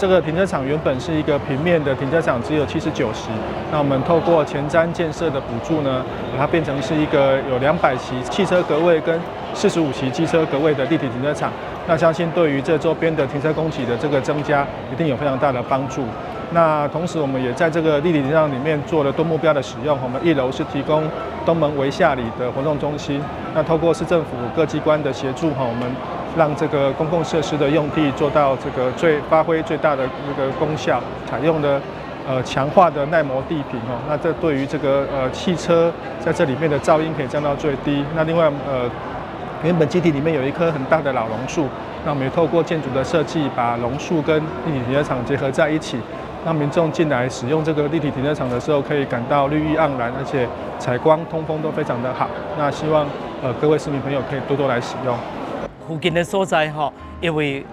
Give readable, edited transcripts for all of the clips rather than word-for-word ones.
這個停車場原本是一個平面的停車場，只有79席。那我們透過前瞻建設的補助呢，把它變成是一個有200席汽車格位跟45席機車格位的立體停車場。那相信對於這周邊的停車供給的這個增加，一定有非常大的幫助。那同時，我們也在這個立體停車場裡面做了多目標的使用。我們一樓是提供東門圍下里的活動中心。那透過市政府各機關的協助，哈，我們讓這個公共設施的用地做到這個最發揮最大的那個功效，採用的強化的耐磨地坪哦，那這對於這個汽車在這裡面的噪音可以降到最低。那另外原本基地裡面有一棵很大的老榕樹，那我們也透過建築的設計，把榕樹跟立體停車場結合在一起，讓民眾進來使用這個立體停車場的時候，可以感到綠意盎然，而且採光通風都非常的好。那希望各位市民朋友可以多多來使用。附近的所在吼，因為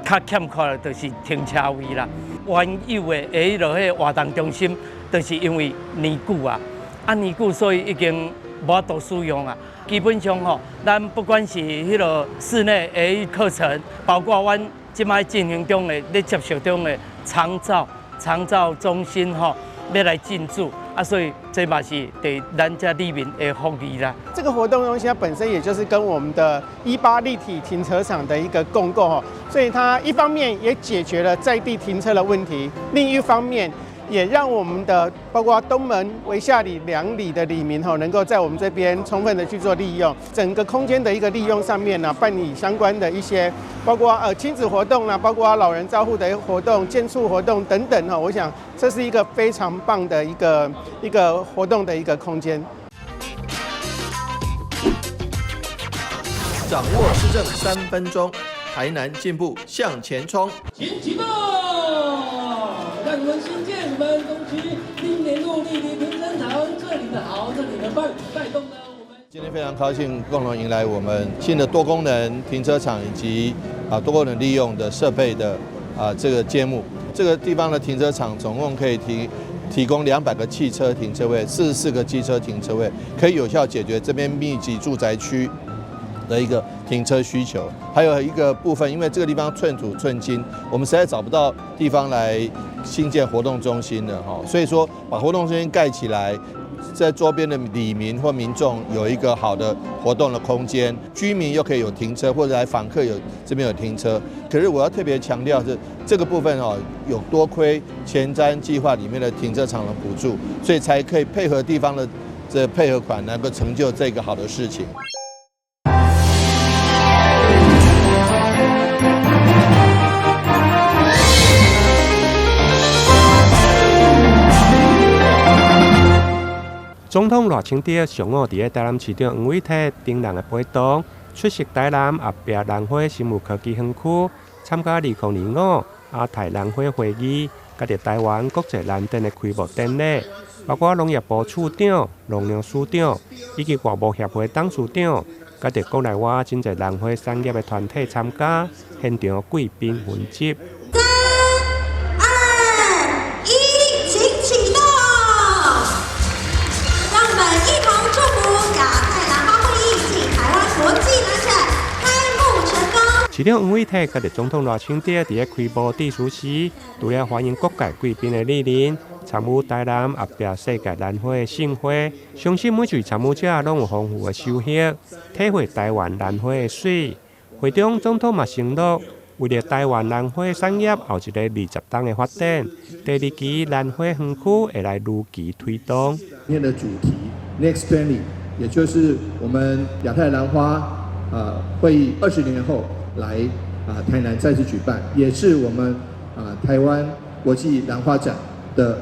較欠缺的就是停車位啦。原有的彼個活動中心，就是因為年久啊，啊年久所以已經無法度使用啊。基本上吼，咱不管是彼個室內的課程，包括阮這擺進行中的、咧接受中的長照中心吼，欲來進駐。啊，所以這嘛是對咱遮里民的福利啦。這個活動中心它本身也就是跟我們的18立體停車場的一個共構吼，所以它一方面也解決了在地停車的問題，另一方面也讓我們的包括東門、圍下里兩里的里民吼，能夠在我們這邊充分的去做利用，整個空間的一個利用上面呢，辦理相關的一些，包括親子活動啦，包括老人照護的活動、健促活動等等哈，我想這是一個非常棒的一個活動的一個空間。掌握市政3分鐘，台南進步向前衝。請啟動，讓我們新建我們東區新年路立體停車場，這裡的好，這裡的棒，帶動了我們。今天非常高興，共同迎來我們新的多功能停車場以及多功能利用的設備的這個揭幕。這個地方的停車場總共可以提供200個汽車停車位，44個機車停車位，可以有效解決這邊密集住宅區的一個停車需求。還有一個部分，因為這個地方寸土寸金，我們實在找不到地方來興建活動中心了哈，所以說把活動中心蓋起來，在周邊的里民或民眾有一個好的活動的空間，居民又可以有停車，或者來訪客有這邊有停車。可是我要特別強調是這個部分哦，有多虧前瞻計劃裡面的停車場的補助，所以才可以配合地方的這配合款，能夠成就這個好的事情。總統賴清德上午佇咧台南市長黃偉哲等人的陪同，出席台南後壁蘭花生物科技園區，參加2025亞太蘭花會議，佮佇台灣國際蘭展的開幕典禮，包括農業部次長、農糧署長以及外貿協會董事長，佮佇國內外真濟蘭花產業的團體參加，現場貴賓雲集。三、二、一，請啟動！讓我們一同祝福亞太蘭花會議暨台灣國際蘭展開幕成功。市長黃偉哲佮佇總統賴清德佇咧開幕致辭時，除了歡迎各界貴賓的蒞臨，參與台南後壁世界蘭花的盛會，相信每一位參與者攏有豐富的收穫，體會台灣蘭花的媠。會中總統嘛承諾，為著台灣蘭花產業後一個20冬的發展，第二期蘭花園區會來如期推動。今天的主題 Next 20，也就是我們亞太蘭花會議20年後來台南再次舉辦，也是我們台灣國際蘭花展的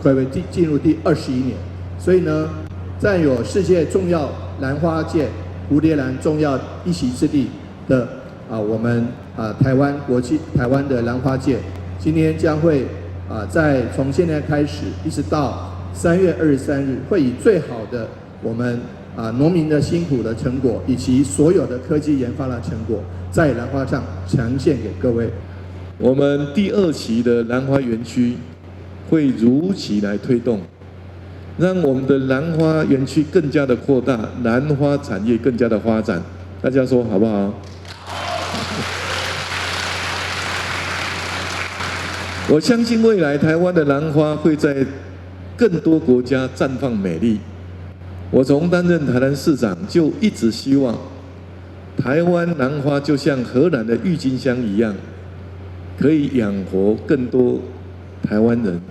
快會進入第21年，所以呢，佔有世界重要蘭花界蝴蝶蘭重要一席之地的我們台灣國際台灣的蘭花界，今天將會在從現在開始一直到3月23日，會以最好的我們農民的辛苦的成果，以及所有的科技研發的成果，在蘭花上呈現給各位。我們第二期的蘭花園區會如期來推動，讓我們的蘭花園區更加的擴大，蘭花產業更加的發展。大家說好不好？我相信未來台灣的蘭花會在更多國家綻放美麗。我從擔任台南市長就一直希望，台灣蘭花就像荷蘭的鬱金香一樣，可以養活更多台灣人，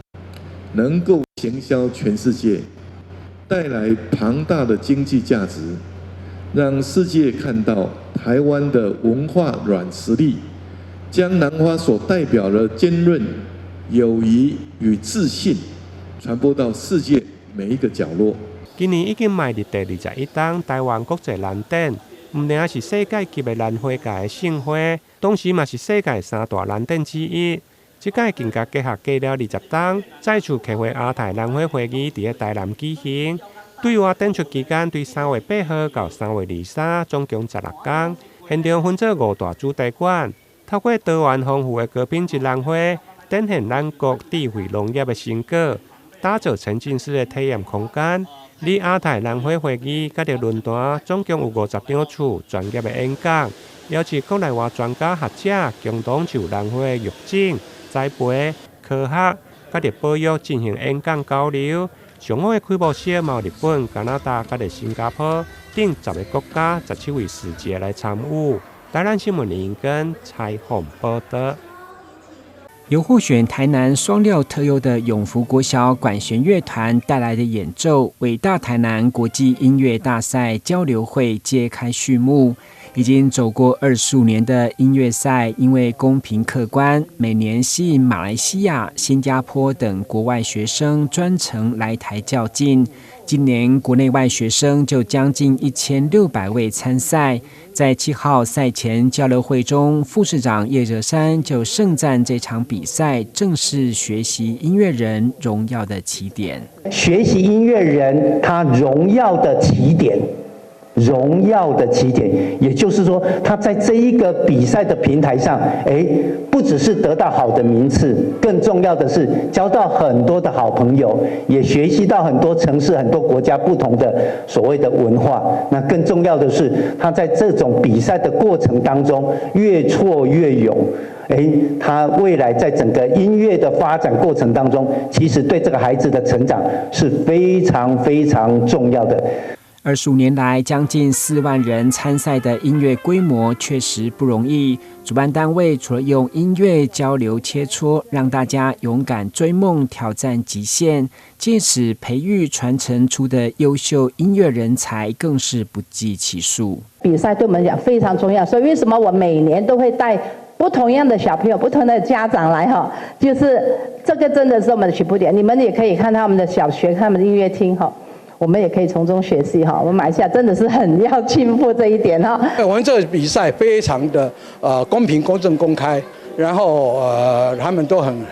能夠行銷全世界，帶來龐大的經濟價值，讓世界看到台灣的文化軟實力，將蘭花所代表的堅韌、友誼與自信傳播到世界每一個角落。今年已經邁入第21冬台灣國際蘭展，毋但是世界級的蘭花界的盛會，同時嘛是世界三大蘭展之一。這屆更加結合過了20冬，再次策劃亞太蘭花會議佇咧台南舉行。對外展出期間，對3月8號到3月23，總共16工。現場分做五大主題館，透過多元豐富的高品質蘭花，展現咱國智慧農業的成果，打造沉浸式的體驗空間。佇亞太蘭花會議佮著論壇，總共有50場次專業的演講，邀請國內外專家學者共同就蘭花的育種、栽培、科學佮著保育進行演講交流。上午的開幕式，嘛有日本、加拿大佮著新加坡等10個國家17位使節來參與。台南新聞林根採訪報道。由獲選台南雙料特優的永福國小管弦樂團帶來的演奏，偉大台南國際音樂大賽交流會揭開序幕。已經走過25年的音樂賽，因為公平客觀，每年吸引馬來西亞、新加坡等國外學生專程來台較勁。今年國內外學生就將近1600位參賽。在7號賽前交流會中，副市長葉哲山就盛讚這場比賽正是學習音樂人榮耀的起點。學習音樂人他榮耀的起點。榮耀的起點，也就是說，他在這一個比賽的平台上，哎，不只是得到好的名次，更重要的是交到很多的好朋友，也學習到很多城市、很多國家不同的所謂的文化。那更重要的是，他在這種比賽的過程當中越挫越勇。哎，他未來在整個音樂的發展過程當中，其實對這個孩子的成長是非常非常重要的。 25年來，將近4萬人參賽的音樂規模確實不容易。主辦單位除了用音樂交流切磋，讓大家勇敢追夢、挑戰極限，借此培育傳承出的優秀音樂人才，更是不計其數。比賽對我們講非常重要，所以為什麼我每年都會帶不同樣的小朋友、不同的家長來？哈，就是這個真的是我們的起步點。你們也可以看他們的小學、他們的音樂廳，哈。我們也可以從中學習哈，我們馬來西亞真的是很要進步這一點哈。我們這個比賽非常的公平、公正、公開，然後他們都很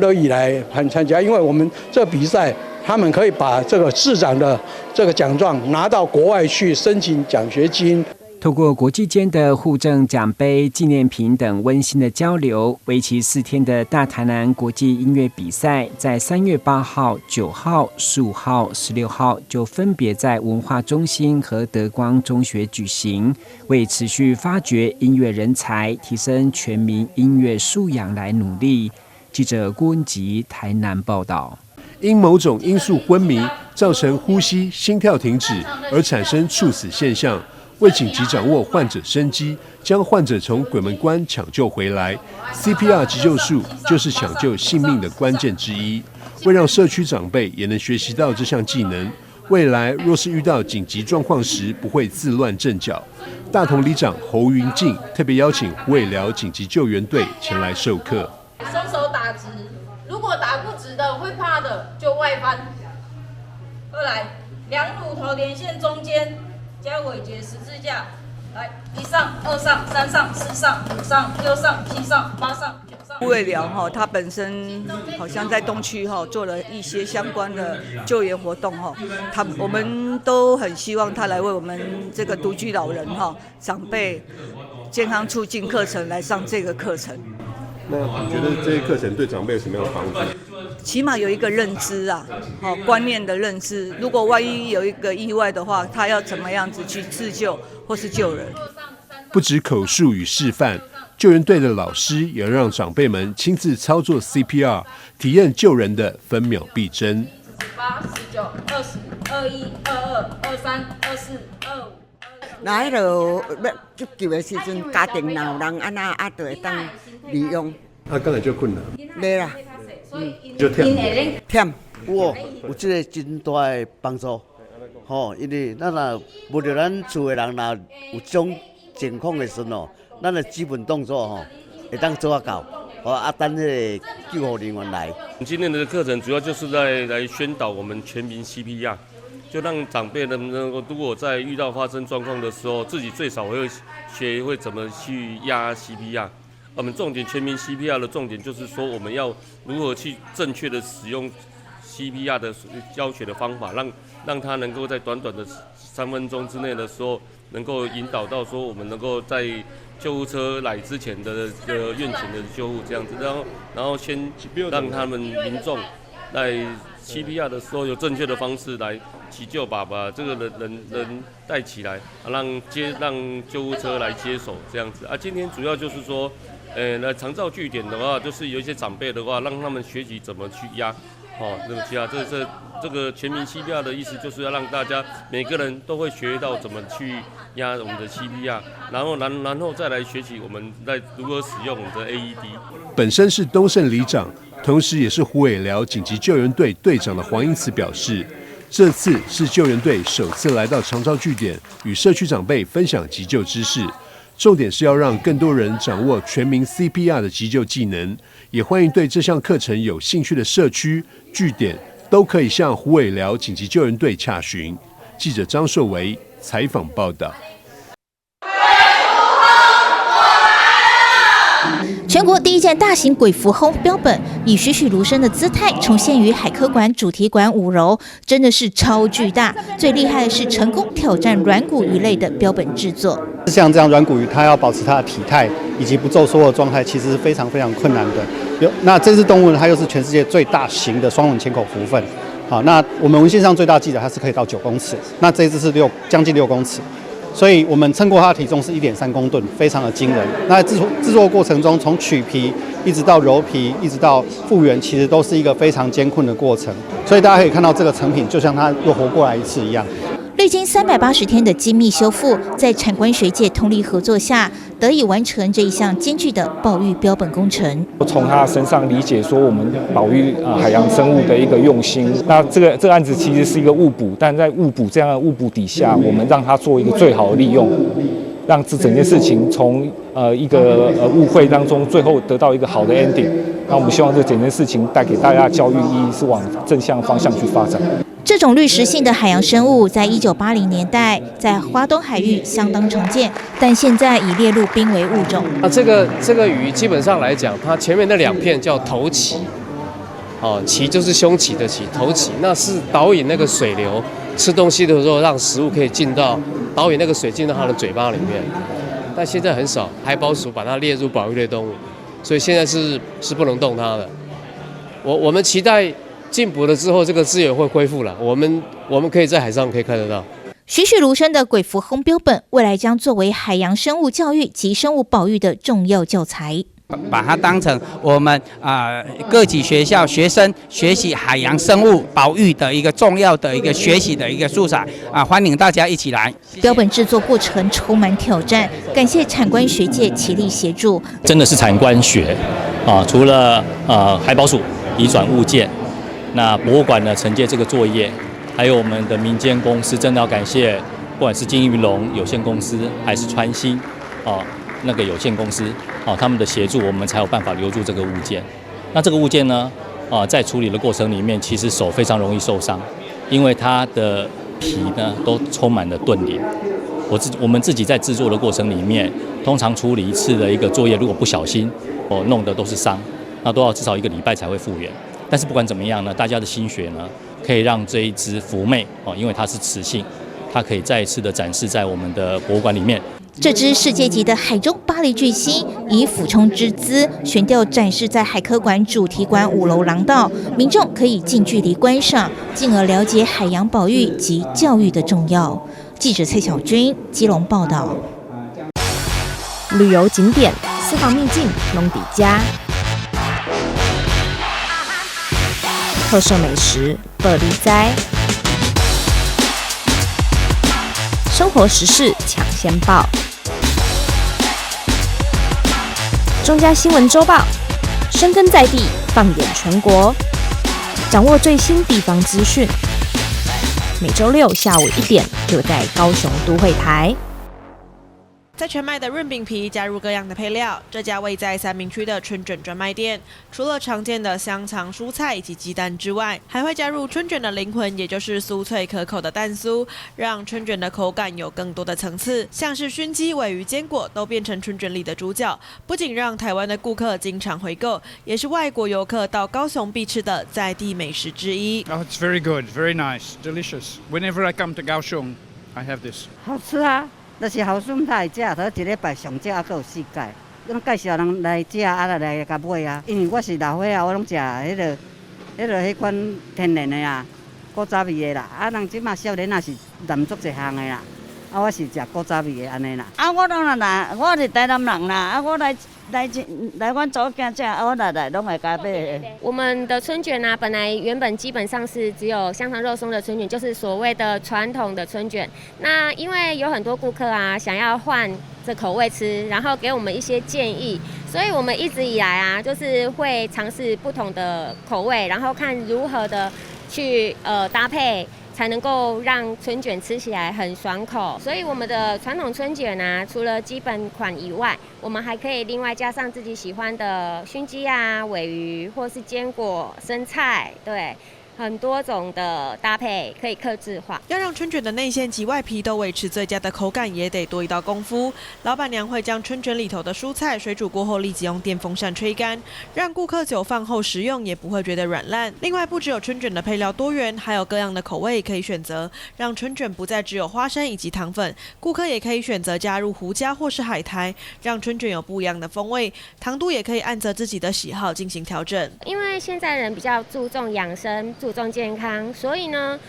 樂意來很參加，因為我們這個比賽，他們可以把這個市長的這個獎狀拿到國外去申請獎學金。透過國際間的互贈獎杯、紀念品等溫馨的交流，為期4天的大台南國際音樂比賽，在3月8號、9號、15號、16號就分別在文化中心和德光中學舉行，為持續發掘音樂人才、提升全民音樂素養來努力。記者郭文吉台南報道。因某種因素昏迷，造成呼吸、心跳停止而產生猝死現象。為緊急掌握患者生機，將患者從鬼門關搶救回來，CPR 急救術就是搶救性命的關鍵之一。為讓社區長輩也能學習到這項技能，未來若是遇到緊急狀況時，不會自亂陣腳。大同里長侯雲靜特別邀請虎尾寮緊急救援隊前來授課。雙手打直，如果打不直的會怕的就外翻。過來，兩乳頭連線中間。加尾節十字架，來一上、二上、三上、四上、五上、六上、七上、八上、九上。虎尾寮哈，它本身好像在東區哈做了一些相關的救援活動哈，他我們都很希望他來為我們這個獨居老人哈長輩健康促進課程來上這個課程。那你覺得這些課程對長輩有什麼樣的幫助？起碼有一個認知啊，好觀念的認知。如果萬一有一個意外的話，他要怎麼樣子去自救或是救人？不止口述與示範，救援隊的老師也讓長輩們親自操作 CPR，體驗救人的分秒必爭。 8、19、20、21、22、23、24、25。那彼落欲急救的時陣，家庭若有人按怎啊，就會當利用。啊，敢會足困難。袂啦，就忝。忝。有哦，有這个真大的幫助，吼，因為咱若無著咱厝的人若有這種情況的時陣哦，咱的基本動作吼會當做得到，吼啊等彼個救護人員來。今天的課程主要就是在來宣導我們全民 CPR，就讓長輩能夠，如果在遇到發生狀況的時候，自己最少會學會怎麼去壓 CPR。我們重點全民 CPR 的重點就是說，我們要如何去正確的使用 CPR 的教學的方法，讓他能夠在短短的3分鐘之內的時候，能夠引導到說我們能夠在救護車來之前的院前的救護這樣子，然後先讓他們民眾在 CPR 的時候有正確的方式來急救，把這個人帶起來，讓救護車來接手這樣子。啊，今天主要就是說，那長照據點的話，就是有一些長輩的話，讓他們學習怎麼去壓，哦，那麼其他這個全民 CPR 的意思，就是要讓大家每個人都會學到怎麼去壓我們的 CPR，然後再來學習我們在如何使用我們的 AED。本身是東勝里長，同時也是虎尾寮緊急救援隊隊長的黃英慈表示，這次是救援隊首次來到長照據點，與社區長輩分享急救知識。重點是要讓更多人掌握全民 CPR 的急救技能，也歡迎對這項課程有興趣的社區據點都可以向虎尾寮緊急救援隊洽詢。記者張碩維採訪報道。全國第一件大型鬼蝠魟標本以栩栩如生的姿態重現於海科館主題館5樓，真的是超巨大。最厲害的是成功挑戰軟骨魚類的標本製作。像這樣軟骨魚，它要保持它的體態以及不皺縮的狀態，其實是非常非常困難的。那這隻動物呢，它又是全世界最大型的雙吻淺口蝠鲼。好，那我們文獻上最大記載它是可以到9公尺，那這隻是將近6公尺。所以我們稱過它的體重是1.3公噸，非常的驚人。那製作過程中，從取皮一直到揉皮，一直到復原，其實都是一個非常艱困的過程。所以大家可以看到這個成品，就像它又活過來一次一樣。歷經380天的精密修復，在產官學界通力合作下，得以完成這一項艱巨的保育標本工程。從他身上理解說，我們保育海洋生物的一個用心。那這個案子其實是一個誤捕，但在誤捕這樣的誤捕底下，我們讓它做一個最好的利用，讓這整件事情從一個誤會當中，最後得到一個好的 ending。那我們希望這整件事情帶給大家的教育意義是往正向方向去發展。這種濾食性的海洋生物，在1980年代在花東海域相當常見，但現在已列入瀕危物種。那這個魚基本上來講，它前面那兩片叫頭鰭，哦，鰭就是胸鰭的鰭，頭鰭那是導引那個水流，吃東西的時候讓食物可以進到導引那個水進到它的嘴巴裡面。但現在很少，海保署把它列入保育類動物，所以現在是不能動它的。我們期待禁捕了之後，這個資源會恢復了。我們可以在海上可以看得到。栩栩如生的鬼蝠魟標本，未來將作為海洋生物教育及生物保育的重要教材。把它當成我們各級學校學生學習海洋生物保育的一個重要的一個學習的一個素材啊，歡迎大家一起來。標本製作過程充滿挑戰，感謝產官學界齊力協助。真的是產官學啊，除了海保署移轉物件。那博物館呢承接這個作業，還有我們的民間公司，真的要感謝，不管是金魚龍有限公司還是川新哦那個有限公司哦，他們的協助，我們才有辦法留住這個物件。那這個物件呢，啊，在處理的過程裡面，其實手非常容易受傷，因為它的皮呢都充滿了盾鱗。我們自己在製作的過程裡面，通常處理一次的一個作業，如果不小心哦弄的都是傷，那都要至少一個禮拜才會復原。但是不管怎麼樣呢，大家的心血呢，可以讓這一隻福妹哦，因為它是雌性，它可以再一次的展示在我們的博物館裡面。這隻世界級的海中巴黎巨星以俯衝之姿懸吊展示在海科館主題館5樓廊道，民眾可以近距離觀賞，進而了解海洋保育及教育的重要。記者蔡小軍基隆報道。旅遊景點私房秘境攏佇遮，特色美食报你知，生活时事抢先报，中嘉新闻周报，深耕在地，放眼全国，掌握最新地方资讯。每周六下午1点，就在高雄都会台。在全麦的润饼皮加入各样的配料，这家位在三民区的春卷专卖店，除了常见的香肠、蔬菜以及鸡蛋之外，还会加入春卷的灵魂，也就是酥脆可口的蛋酥，让春卷的口感有更多的层次。像是熏鸡、鲔鱼、坚果都变成春卷里的主角，不仅让台湾的顾客经常回购，也是外国游客到高雄必吃的在地美食之一。 Oh, it's very good, very nice, delicious. Whenever I come to Kaohsiung, I have this. 好吃啊！就是后孙才会食，所以一礼拜上少犹阁有四摆，拢介绍人来食，啊来来共买啊。因为我是老岁仔，我拢食彼款天然的啊，古早味的啦。啊，人这马少年仔是滥足济项的啦。啊，我是食古早味的按呢啦。啊，我拢来，我是台南人啦。啊，我来来来，阮查某囝食，啊，我来来拢会共买。我们的春卷啊，本来原本基本上是只有香肠肉松的春卷，就是所谓的传统的春卷。那因为有很多顾客啊，想要换这口味吃，然后给我们一些建议，所以我们一直以来啊，就是会尝试不同的口味，然后看如何的去搭配。才能够让春卷吃起来很爽口，所以我们的传统春卷啊，除了基本款以外，我们还可以另外加上自己喜欢的熏鸡啊、鲔鱼或是坚果、生菜，对。很多种的搭配可以客制化。要让春卷的内馅及外皮都维持最佳的口感，也得多一道功夫。老板娘会将春卷里头的蔬菜水煮过后，立即用电风扇吹干，让顾客久放后食用也不会觉得软烂。另外，不只有春卷的配料多元，还有各样的口味可以选择，让春卷不再只有花生以及糖粉，顾客也可以选择加入胡椒或是海苔，让春卷有不一样的风味。糖度也可以按着自己的喜好进行调整。因为现在人比较注重养生，注重健康，所以呢，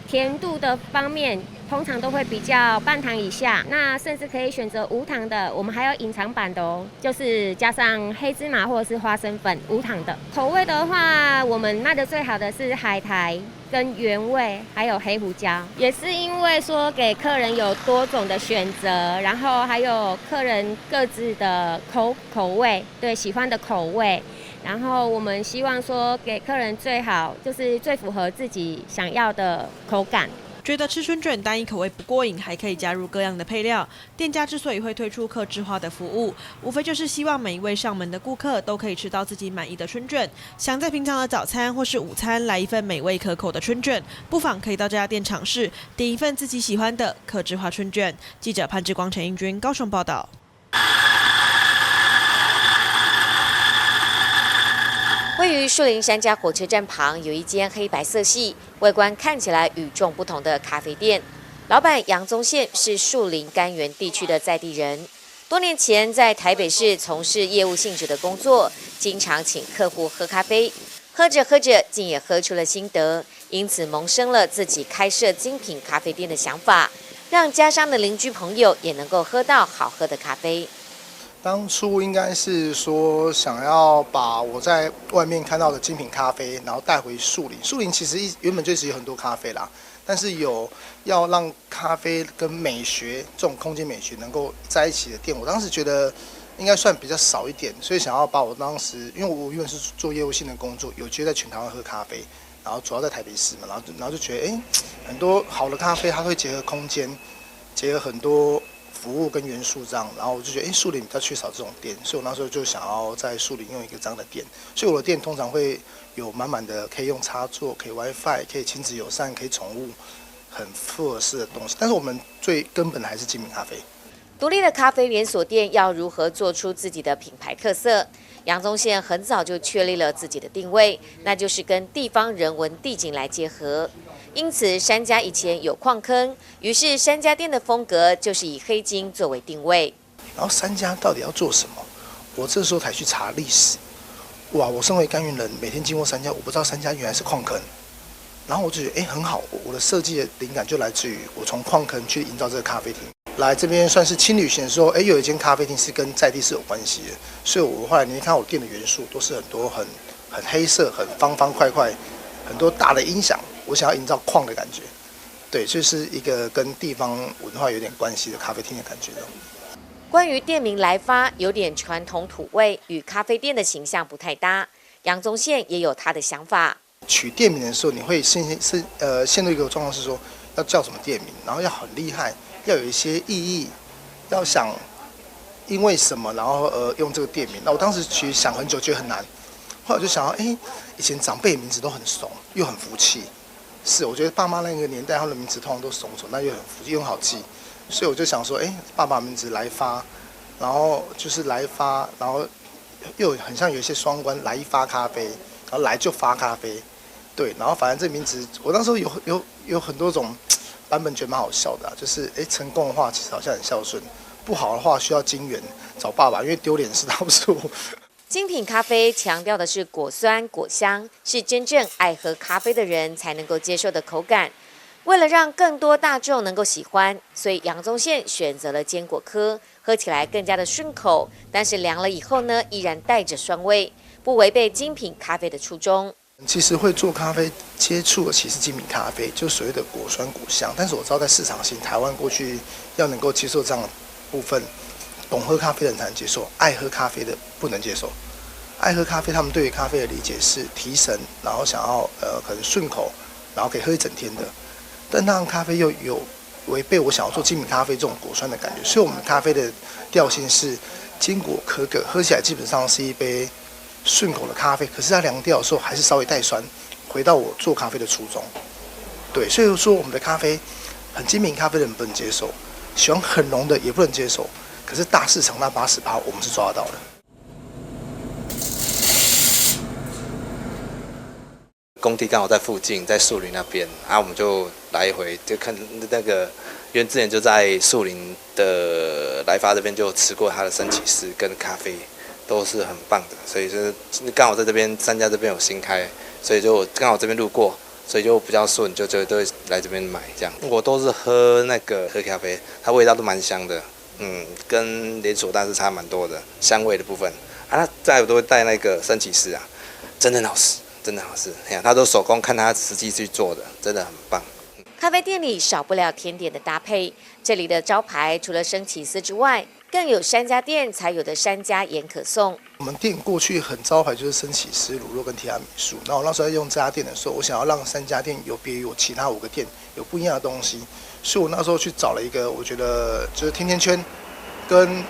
甜度的方面通常都会比较半糖以下，那甚至可以选择无糖的。我们还有隐藏版的哦，就是加上黑芝麻或者是花生粉，无糖的。口味的话，我们卖的最好的是海苔跟原味，还有黑胡椒。也是因为说给客人有多种的选择，然后还有客人各自的口味，对，喜欢的口味。然后我们希望说给客人最好就是最符合自己想要的口感。觉得吃春卷单一口味不过瘾，还可以加入各样的配料。店家之所以会推出客制化的服务，无非就是希望每一位上门的顾客都可以吃到自己满意的春卷。想在平常的早餐或是午餐来一份美味可口的春卷，不妨可以到这家店尝试，点一份自己喜欢的客制化春卷。记者潘志光、陈英君高雄报道。位于树林山家火车站旁，有一间黑白色系、外观看起来与众不同的咖啡店。老板杨宗宪是树林甘源地区的在地人，多年前在台北市从事业务性质的工作，经常请客户喝咖啡，喝着喝着竟也喝出了心得，因此萌生了自己开设精品咖啡店的想法，让家乡的邻居朋友也能够喝到好喝的咖啡。当初应该是说想要把我在外面看到的精品咖啡，然后带回树林。树林其实原本就是有很多咖啡啦，但是有要让咖啡跟美学这种空间美学能够在一起的店，我当时觉得应该算比较少一点，所以想要把我当时，因为我原本是做业务性的工作，有机会在全台湾喝咖啡，然后主要在台北市嘛，然后就觉得很多好的咖啡它会结合空间，结合很多服务跟元素这样，然后我就觉得，树林比较缺少这种店，所以我那时候就想要在树林用一个这样的店。所以我的店通常会有满满的可以用插座、可以 WiFi、可以亲子友善、可以宠物，很复合式的东西。但是我们最根本的还是精品咖啡。独立的咖啡连锁店要如何做出自己的品牌特色？杨宗宪很早就确立了自己的定位，那就是跟地方人文地景来结合。因此，山家以前有矿坑，于是山家店的风格就是以黑金作为定位。然后山家到底要做什么？我这时候才去查历史。哇，我身为甘源人，每天经过山家，我不知道山家原来是矿坑。然后我就觉得，很好，我的设计的灵感就来自于我从矿坑去营造这个咖啡厅。来这边算是轻旅行的时候，哎，有一间咖啡厅是跟在地是有关系的，所以我后来你看我店的元素都是很多很黑色、很方方块块，很多大的音响，我想要营造矿的感觉，对，就是一个跟地方文化有点关系的咖啡厅的感觉。关于店名来发，有点传统土味，与咖啡店的形象不太搭。杨宗宪也有他的想法。取店名的时候，你会陷入一个状况是说，要叫什么店名，然后要很厉害，要有一些意义，要想因为什么，然后用这个店名。那我当时其实想很久，觉得很难。后来我就想到，哎，以前长辈名字都很怂，又很福气。是，我觉得爸妈那个年代，他们的名字通常都怂怂，但又很福气，又很好记。所以我就想说，哎，爸爸名字来发，然后就是来发，然后又很像有一些双关，来一发咖啡，然后来就发咖啡，对，然后反正这名字，我当时有很多种版本，觉得蛮好笑的，就是哎，成功的话其实好像很孝顺，不好的话需要金援找爸爸，因为丢脸是他不是我。精品咖啡强调的是果酸果香，是真正爱喝咖啡的人才能够接受的口感。为了让更多大众能够喜欢，所以杨宗宪选择了坚果科，喝起来更加的顺口。但是凉了以后呢，依然带着酸味，不违背精品咖啡的初衷。其实会做咖啡，接触的其实精品咖啡，就所谓的果酸果香。但是我知道在市场性，台湾过去要能够接受这样的部分，懂喝咖啡的人才能接受，爱喝咖啡的不能接受。爱喝咖啡，他们对于咖啡的理解是提神，然后想要可能顺口，然后可以喝一整天的。但那样咖啡又有违背我想要做精品咖啡这种果酸的感觉，所以我们咖啡的调性是坚果可可，喝起来基本上是一杯顺口的咖啡，可是它凉掉的时候还是稍微带酸，回到我做咖啡的初衷。对，所以说我们的咖啡很精品咖啡的人不能接受，喜欢很浓的也不能接受，可是大市场那80%我们是抓得到的。工地刚好在附近，在树林那边，啊，我们就来回就看那个，因为之前就在树林的来发这边就吃过他的生起司跟咖啡，都是很棒的，所以就是刚好在这边三家这边有新开，所以就刚好这边路过，所以就比较顺，就都会来这边买这样。我都是喝那个喝咖啡，它味道都蛮香的，嗯，跟连锁蛋是差蛮多的，香味的部分。啊，那再我都会带那个生起司啊，真的很好吃。真的好吃，哎呀，他都手工看他实际去做的，真的很棒。咖啡店里少不了甜点的搭配，这里的招牌除了生起司之外，更有山家店才有的山家盐可颂。我们店过去很招牌就是生起司、乳酪跟提拉米苏。那我那时候在用这家店的时候，我想要让三家店有别于我其他5个店有不一样的东西，所以我那时候去找了一个，我觉得就是甜甜圈跟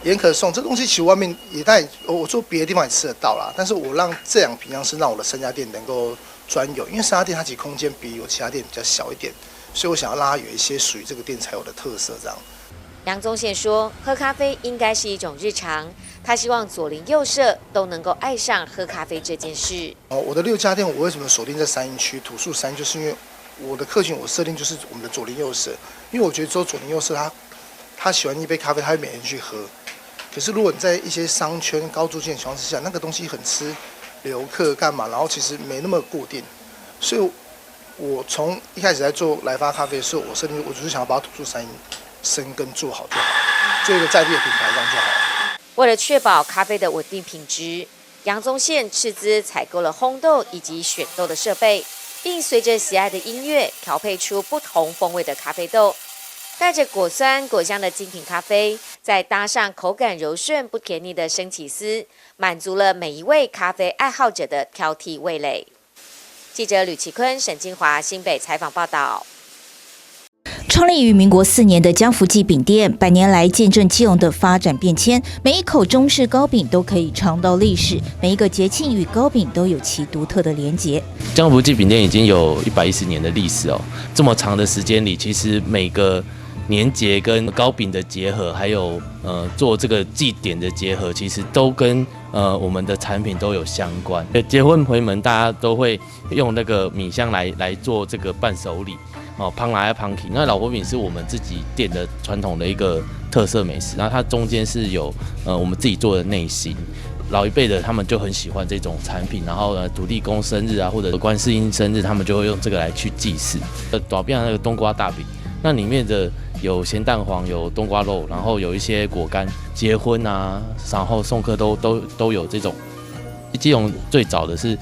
盐可颂这东西，其实外面也在，我做别的地方也吃得到啦。但是我让这两瓶样是让我的三家店能够专有，因为三家店它其实空间比我其他店比较小一点，所以我想要让它有一些属于这个店才有的特色。这样。杨宗宪说，喝咖啡应该是一种日常，他希望左邻右舍都能够爱上喝咖啡这件事。哦，我的6家店，我为什么锁定在三莺区土树山，就是因为我的客群我设定就是我们的左邻右舍，因为我觉得说左邻右舍他喜欢一杯咖啡，他会每天去喝。可是如果你在一些商圈高租金的情况之下，那个东西很吃留客干嘛，然后其实没那么固定，所以我从一开始在做来发咖啡的时候，我设定我就是想要把土著山生根做好就好，做一个在地的品牌这样就好了。为了确保咖啡的稳定品质，杨宗宪斥资采购了烘豆以及选豆的设备，并随着喜爱的音乐调配出不同风味的咖啡豆。带着果酸果香的精品咖啡，再搭上口感柔顺不甜腻的生起司，满足了每一位咖啡爱好者的挑剔味蕾。记者吕奇坤、沈金华新北采访报道。创立于民国4年的江福记饼店，100年来见证基隆的发展变迁。每一口中式糕饼都可以尝到历史，每一个节庆与糕饼都有其独特的连结。江福记饼店已经有110年的历史哦，这么长的时间里，其实每个年节跟糕饼的结合，还有做这个祭典的结合，其实都跟我们的产品都有相关。结婚回门，大家都会用那个米香来做这个伴手礼。哦，胖来胖去，那老婆饼是我们自己店的传统的一个特色美食，然后它中间是有我们自己做的内心，老一辈的他们就很喜欢这种产品，然后呢，土地公生日啊，或者观世音生日，他们就会用这个来去祭祀。大饼那个冬瓜大饼，那里面的有咸蛋黄，有冬瓜肉，然后有一些果干。结婚啊，然后送客都有这种。基隆最早的是，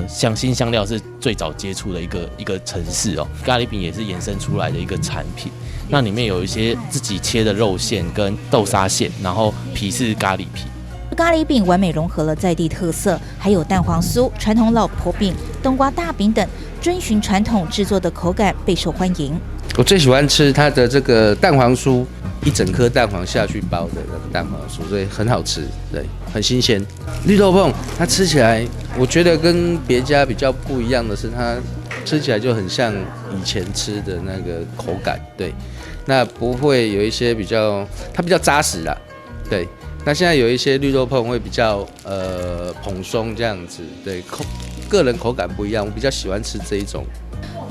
香辛香料是最早接触的一个城市哦。咖喱饼也是延伸出来的一个产品。那里面有一些自己切的肉馅跟豆沙馅，然后皮是咖喱皮。咖喱饼完美融合了在地特色，还有蛋黄酥、传统老婆饼、冬瓜大饼等，遵循传统制作的口感备受欢迎。我最喜欢吃它的这个蛋黄酥，一整颗蛋黄下去包的那个蛋黄酥，所以很好吃，对，很新鲜。绿豆椪它吃起来，我觉得跟别家比较不一样的是，它吃起来就很像以前吃的那个口感，对，那不会有一些比较，它比较扎实啦，对。那现在有一些绿豆椪会比较蓬松这样子，对，个人口感不一样，我比较喜欢吃这一种。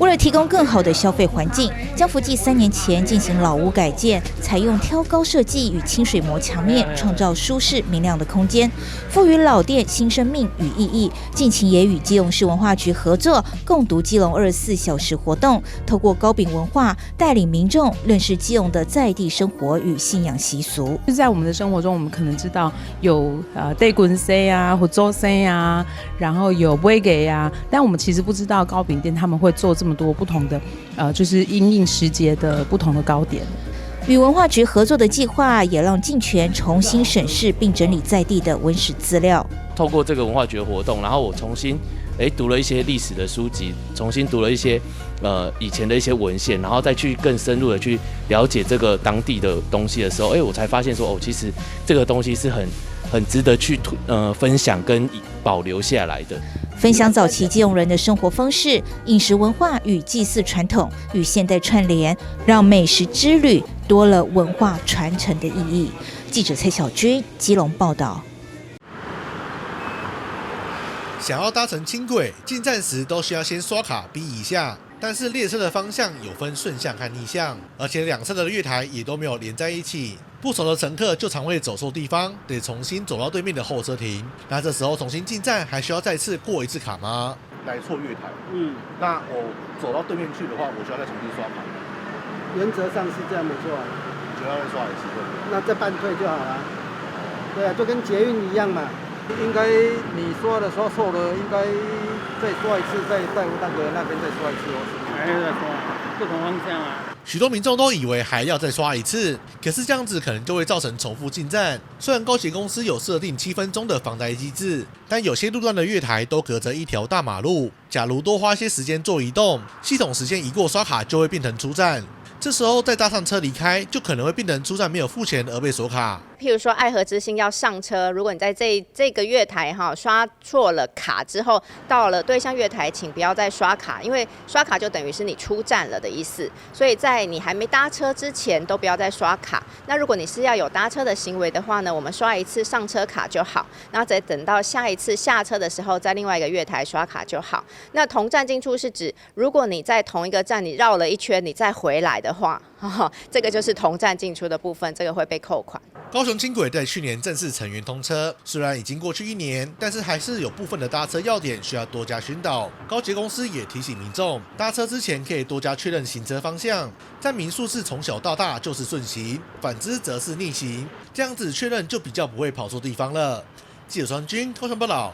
为了提供更好的消费环境，江福记3年前进行老屋改建，采用挑高设计与清水模墙面，创造舒适明亮的空间，赋予老店新生命与意义。近期也与基隆市文化局合作，共读基隆24小时活动，透过糕饼文化带领民众认识基隆的在地生活与信仰习俗。就在我们的生活中，我们可能知道有地公生啊，或祖生啊，然后有尾牙啊，但我们其实不知道糕饼店他们会做这么多不同的，就是因应时节的不同的糕点。与文化局合作的计划，也让进泉重新审视并整理在地的文史资料。透过这个文化局的活动，然后我重新读了一些历史的书籍，重新读了一些以前的一些文献，然后再去更深入的去了解这个当地的东西的时候，我才发现说，哦，其实这个东西是很值得去分享跟保留下来的。分享早期基隆人的生活方式、饮食文化与祭祀传统与现代串联，让美食之旅多了文化传承的意义。记者蔡小军基隆报道。想要搭乘轻轨，进站时都需要先刷卡逼一下。但是列车的方向有分顺向和逆向，而且两侧的月台也都没有连在一起。不熟的乘客就常会走错地方，得重新走到对面的候车亭。那这时候重新进站，还需要再次过一次卡吗？来错月台，那我走到对面去的话，我需要再重新刷卡。原则上是这样没错。就要再刷一次。那再半退就好了。对啊，就跟捷运一样嘛。应该你刷的刷错了，应该再刷一次，再带那个那边再刷一次哦。还要再刷，不同方向啊。许多民众都以为还要再刷一次，可是这样子可能就会造成重复进站。虽然高铁公司有设定7分钟的防呆机制，但有些路段的月台都隔着一条大马路，假如多花些时间做移动，系统时间一过刷卡就会变成出站。这时候再搭上车离开，就可能会变成出站没有付钱而被锁卡。譬如说爱河之星要上车，如果你在这个月台哈刷错了卡之后，到了对向月台，请不要再刷卡，因为刷卡就等于是你出站了的意思。所以在你还没搭车之前，都不要再刷卡。那如果你是要有搭车的行为的话呢，我们刷一次上车卡就好，然后再等到下一次下车的时候，在另外一个月台刷卡就好。那同站进出是指，如果你在同一个站你绕了一圈，你再回来的话，这个就是同站进出的部分，这个会被扣款。高雄轻轨在去年正式成员通车，虽然已经过去一年，但是还是有部分的搭车要点需要多加宣导。高捷公司也提醒民众，搭车之前可以多加确认行车方向，站名数字从小到大就是顺行，反之则是逆行，这样子确认就比较不会跑错地方了。记者双军高雄报道。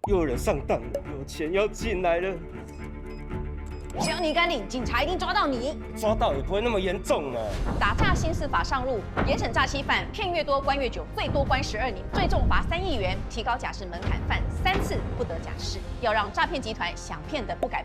又有人上当了，有钱要进来了。只要你敢领，警察一定抓到你。抓到也不会那么严重啊。打诈新司法上路，严惩诈欺犯，骗越多关越久，最多关12年，最重罚3亿元，提高假释门槛，犯3次不得假释，要让诈骗集团想骗的不敢。